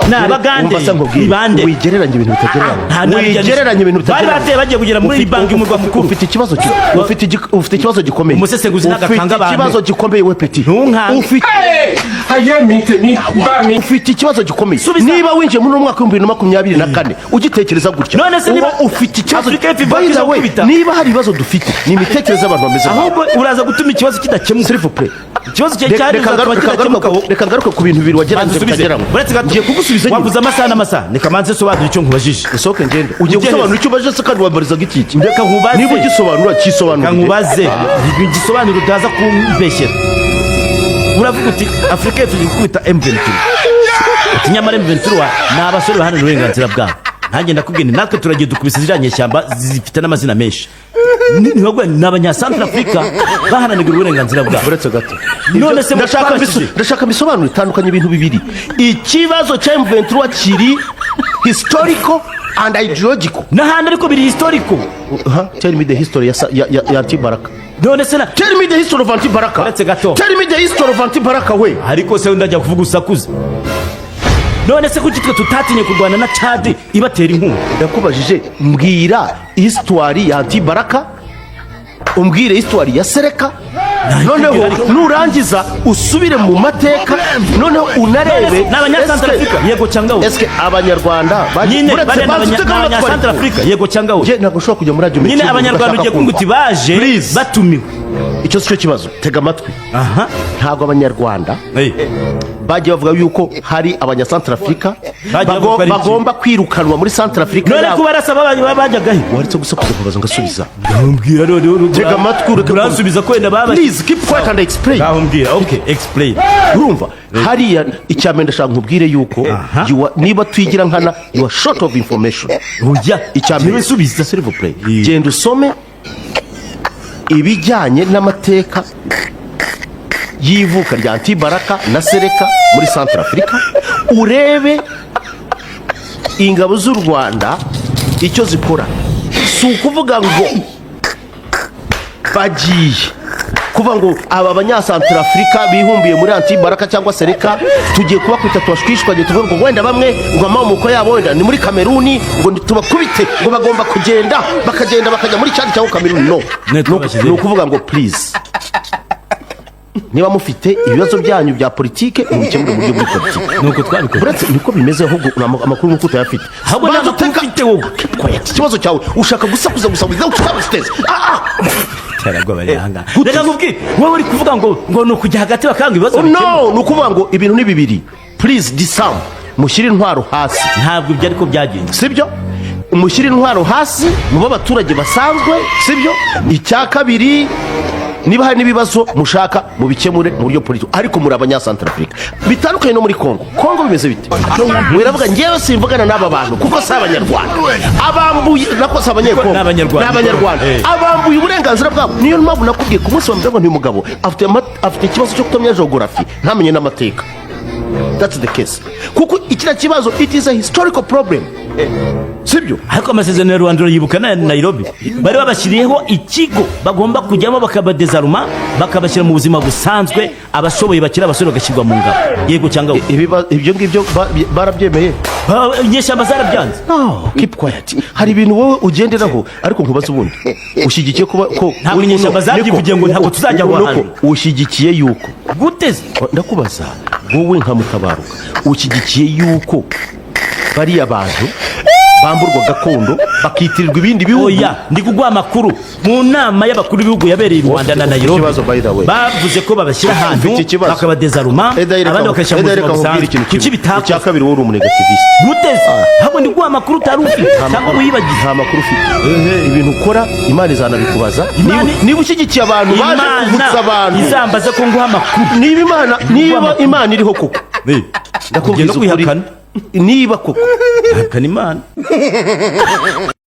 Ni Abagande? Umva se nkubwire, Ni bande? Wigereranya ibintu bitagereranywa. Nta- nta Wigereranya ibintu Bari bitagereranywa. bateye bagiye kugera muri Banki, umurwa mukuru. Ufite ikibazo gikomeye. Umusesenguzi Ufite ntagakanga abantu. ikibazo gikomeye, we petit. Ntunkange. Ufite Ayé mi tèmi bá mi. Ufite ikibazo gikomeye. Subiza. Niba winjiye muri uno mwaka wa 2024 ugitekereza gutya, None se niba uba ufite ikibazo. Afurika y'Epfo By the way, izakubita. niba hari ibibazo dufite, ni imitekerereze y'abantu bameze nk'abo. Ahubwo uraza gutuma ikibazo kidakemuka. S'il vous plaît. Ikibazo cyawe Reka cyari reka uzatuma ngaruke- reka kidakemuka. ngaruke reka ngaruke ku bintu bibiri wagereranyije Banza usubize. bitageranywa. Uretse gato. Ngiye kugusubiza nyine. Wavuze amasaha n'amasaha, reka manze sobanura icyo nkubajije. Usohoke ngende. Ugiye Ujye gusobanura icyo ubajije se kandi wambarizaga iki? Reka nkubaze. Niba ugisobanura, kisobanura. Reka nkubaze igisobanuro, utaza kumbeshyera. Uravuga uti Afurika y'Epfo iri gukubita M23, uti nyamara M23 ni abasore baharanira uburenganzira bwabo. Nanjye ndakubwira nti natwe turagiye dukubise ziriya nyeshyamba zifite n'amazina menshi. Ni Abanyasantarafurika baharanira uburenganzira bwabo. Uretse gato. None se Ndashaka twabashyize- ndashaka bisobanuro itandukanye ibintu bibiri. Ikibazo cya M23 kiri historical and ideological. N'ahandi ariko biri historical. Huh? Tell me the history ya Anti-Baraka. None se na Tell me the history of Anti-Baraka. Uretse gato. Tell me the history of Anti-Baraka we. Ariko se ndajya kuvuga usakuza. None se kuki twe tutatinye kurwana na Cadi ibatera inkunga? Ndakubajije, mbwira histoire ya Anti-Baraka, umbwire histoire ya Seleka, noneho ariko. nurangiza usubire mu mateka, noneho unarebe. Ni Abanyasantarafurika, yego cyangwa oya? Eske Abanyarwanda Nyine uretse bariya ni banza utege ni amatwi ariko. Abanyasantarafurika, yego cyangwa oya? Njye ntabwo ushobora kujya muri radio. Nyine Abanyarwanda ugiye kumva uti baje Please. batumiwe. Icyo si cyo kibazo, tega amatwi. Aha. Ntabwo Abanyarwanda bagiye bavuga yuko hari Abanyasantarafurika Bagiye bavuga ko ari iki? bagomba kwirukanwa muri Santarafurika None yabo. ko barasa bajyaga he? Waretse gusakuza nkubaza ngasubiza. Mbwira none. Tega amatwi ureke. Uransubiza ko wenda baba Please keep quiet and explain. Ngaho mbwira, okay, explain. Urumva hariya, icya mbere ndashaka nkubwire yuko niba twigira nkana, you are short of information. Oya. Icya mbere, Njyewe subiza. s'il vous plaît. Yeah. Genda usome ibijyanye n'amateka y'ivuka rya Antibaraka na Seleka muri Centre Africa, urebe ingabo z'u Rwanda icyo zikora. Si ukuvuga ngo bagiye kuvuga ngo aba Banyasantarafurika bihumbiye muri Antibaraka cyangwa Seleka tugiye kubakubita tubashwishwanye, tuvuge ngo wenda bamwe ngo amamoko yabo wenda ni muri Kameruni, ngo tubakubite, ngo bagomba kugenda, bakagenda bakajya muri Cadi cyangwa Kameruni. No. Ne, twabashyize. Ni ukuvuga ngo please, niba mufite ibibazo byanyu bya politike, mubikemure mu buryo buri politike. Nuko twabikoze. Uretse niko bimeze, ahubwo ni amakuru nuko utayafite. Ahubwo nta Banza makuru ufite wowe. Keep quiet. Ikibazo cyawe ushaka gusakuza gusa without substance. Ah, ah. Iterabwoba bari ahangaha. Reka nkubwire, wowe uri kuvuga ngo ni ukujya hagati bakanga ibibazo Oh, bikemuka. no, ni ukuvuga ngo ibintu ni bibiri. Please disarm, mushyire intwaro hasi. Ntabwo ibyo ariko byagenze. Sibyo, mushyire intwaro hasi mube abaturage basanzwe, sibyo? Icya kabiri, niba hari n'ibibazo mushaka, mubikemure mu buryo politiki, ariko muri Abanyasantarafurika. Bitandukanye no muri Kongo. Kongo bimeze bite? Wiravuga ngewe simvugana n'aba bantu kuko si Abanyarwanda, abambuye nako si Abanyekongo. Ni Abanyarwanda. Ni Abanyarwanda. Abambuye uburenganzira bwabo. Niyo mpamvu nakubwiye ku munsi wa mbere ngo uyu mugabo afite ikibazo cyo kutamenya geography, ntamenye n'amateka. That's the case, kuko ikiriya kibazo, it is a historical problem, sibyo? Ariko amasezerano ya Rwanda urayibuka na Nairobi, bari babashyiriyeho ikigo bagomba kujyamo, bakabadezaruma, bakabashyira mu buzima busanzwe, abashoboye bakiri abasore bagashyirwa mu ngabo, yego cyangwa oya? Ibyo ngibyo barabyemeye. Inyeshyamba zarabyanze. No, keep quiet. Hari ibintu wowe ugenderaho, ariko nkubaze, ubundi ushyigikiye kuba ko Ntabwo inyeshyamba No, zabyivugiye ngo ntabwo tuzajya aho niko, hantu. Ushyigikiye yuko Gute se? Ndakubaza wowe nka Mutabaruka, ushyigikiye yuko bariya bantu bamburwa gakondo bakitirirwa ibindi bihugu? Oya, ndi kuguha amakuru. Mu nama y'abakuru b'ibihugu yabereye i Rwanda na Ufite Nairobi, ikibazo, by the way. bavuze ko babashyira ahantu Ufite ikibazo. bakabadezaruma, Eda, abandi bakabashyira mu Eda, buzima reka nkubwire busanzwe. ikintu Kuki kimwe. Icya bitakozwe? kabiri, wowe uri umunégativiste. Gute se? Ahubwo ndi kuguha amakuru utari ufite cyangwa wiyibagize. Nta makuru ufite. Ibintu ukora, Imana izanabikubaza. Imana Niba ushyigikiye abantu baje Imana kuvutsa abantu, izambaze ko nguha amakuru. Niba Imana iriho koko, ndakubwiza Ugenda ukuri, kwihakana. niba koko Hakana Imana.